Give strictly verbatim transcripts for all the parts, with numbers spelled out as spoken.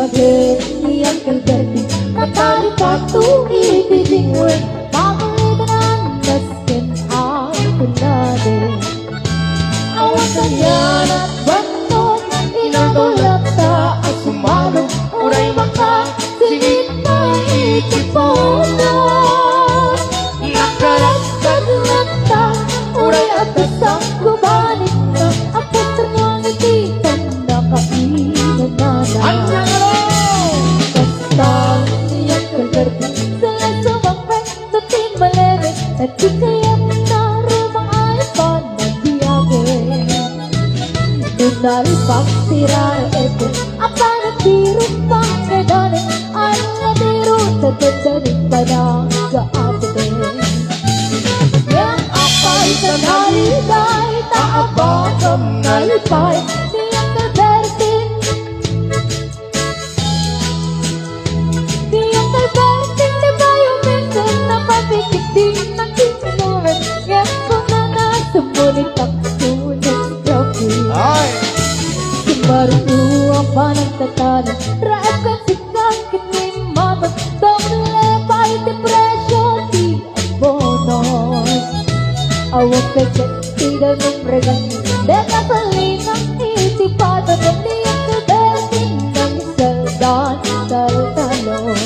Ni Uncle Bertie, nakalipato iti dingwen, pagulitanan, dasken a kunade. Awan kaniana bannog, inadda latta a sumalo, uray makasingit pay iti puno. Nakalaskat latta, uray adda sangkubanitna, a pagternong iti pannakainanana. Ania nga no? Kasta ni Uncle Bertie, saan la sumangpet, no ti maleme, a ti kayatna rumang ay panagbiage. No nalpas ti raepen, a panagbiron pangkedanen, ay nadiro, tatanda ni panagaaputen. Ngem apay ta naliday, ta abagam nalipay, ni Uncle Bertie. Ti Uncle Bertie ti bayo, minsan napatiktik ti nagtitinuran, ngem kunana, sumuli takto ni Rocky. Ay! Ti Mario a panagtatanem, raep ken sika ket ni Mama, doble pay ti presio ti abono. Awan kadi ti danum regan, de gasolina iti patanem, ni Uncle Bertie naisaldan taltalon.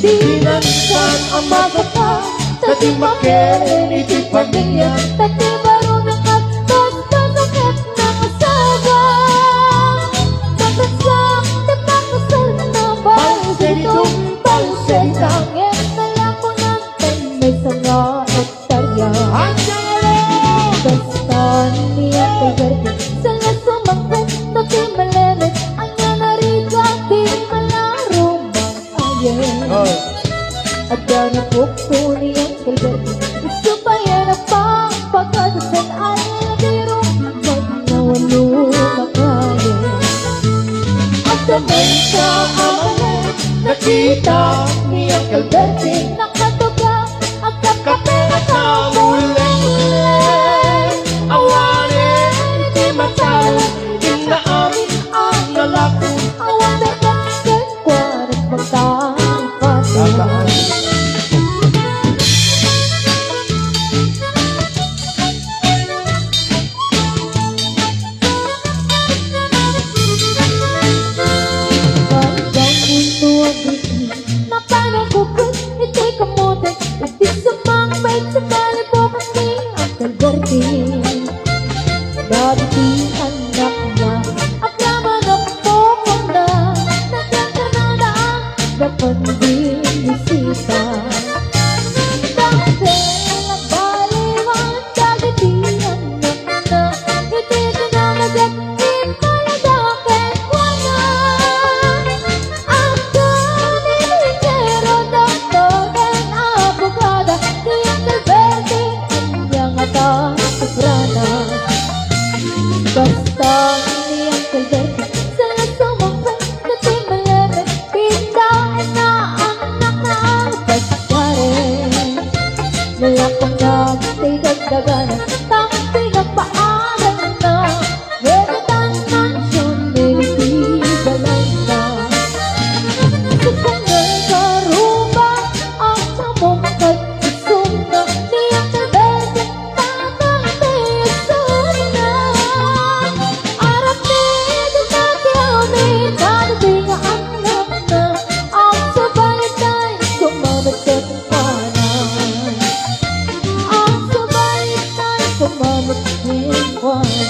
Di nansan a masapa, ta di makilen iti pamilia, ta di marunong agpaspasaket nga asawa. Tapos lang ti pakasalna, balse diton, balse dita, ngem nalakunan, maysa nga hektarya. Ania nga no? Kasta ni Uncle Bertie, saan la sumangpet, no ti malemet, ania narigat ti malarumang ayen. Oh. Adda napukpok ni Uncle Bertie, isu payen a pagpagadasen, ay nadiro, magnawan no makayen. Adda maysa a malemet, nakita ni Uncle Bertie, nakatuga, agkapkape, agkauleng-uleng. Awanen ti matalon, inna amin a nalako. Awan da kenkuana magtangpato. Tagaan. Bandang mundo a diti, napanagukod iti kamote, iti sumangpet ti kalibukan ni Uncle Bertie. Dagiti annakna, agraman a pukonna, nagkankanada, napan binisita. Dagiti nagbaliwan, dagiti annakna, iti kinanagan, immalaga kenkuana. Adda ni dinero, doktor ken abogada, ni Uncle Bertie, ania ngata sobrana. Basta ni Uncle Bertie, saan la sumangpet, no ti malemet, pindaenna annakna a pagkari. Nalakuna ti dagdagana, tapno pinapaadanna. Ngem ita mansion iti balayna. Sika nga karuba, ang mamungkad isuna, ni Uncle Bertie, tatang ti isuna. Aram ni dagiti amin, dagiti nga annakna, agsubalitay, kumamot kenkuana. Agsubalitay, kumamot kenkuana.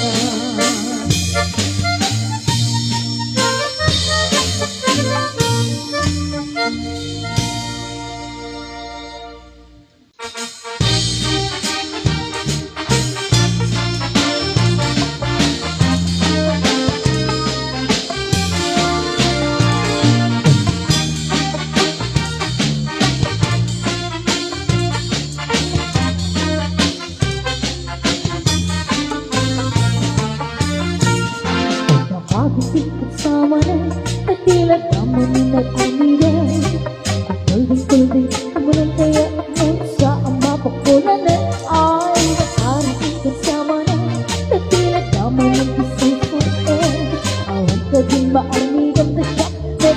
Nakagising ket samanen, ket tila damon nag-amiden. Kulding-kulding, amunan kaya ang sa ama pakunanen. Ay, nakagising ket samanen, ket tila damon nag-isip-en. Awan kadin maarmidan ta siak,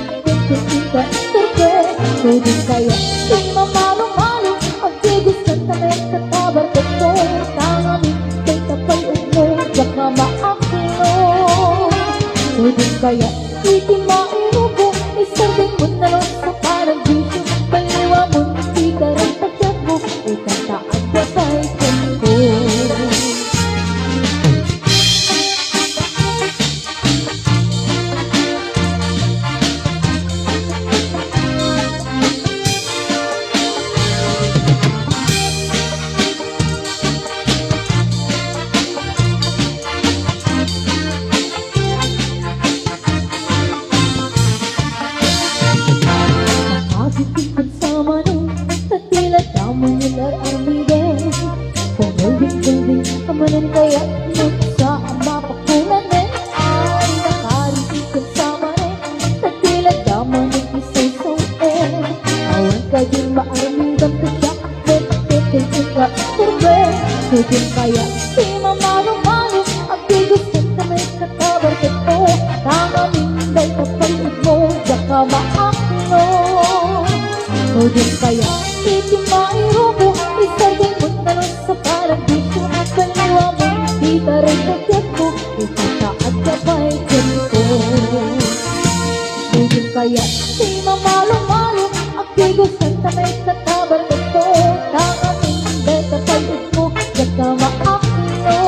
Kaya iti mairubo, isardengmo nalon sa paradiso, baliwamon ti kararagtagmo, ikanta adda pay kenko. Nakagingking sa manen, tagdila damo ni Lar Armiden. Pumulbing-bulbing ka manen kaya nagsa a mapakunanen. Ay, nakagingking sa manen, tagdila damo ni Isusuin. Awan ka din maarmidan kaya, nagtitinting ka turbe. Kudin kaya, di mamalo-malo, agdigos ka kami katabar ko. Tangamin day kapalibmo, daka maakno. Kudin kaya, iti mairubo, isardengmo nalon sa paradiso, baliwamon ti kararagtagmo, ikanta adda pay kenko. Kudin kaya, di mamalo-malo, agdigos ka kami katabar ko. Tangamin day kapalibmo, daka maakno.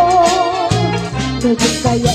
Kudin kaya,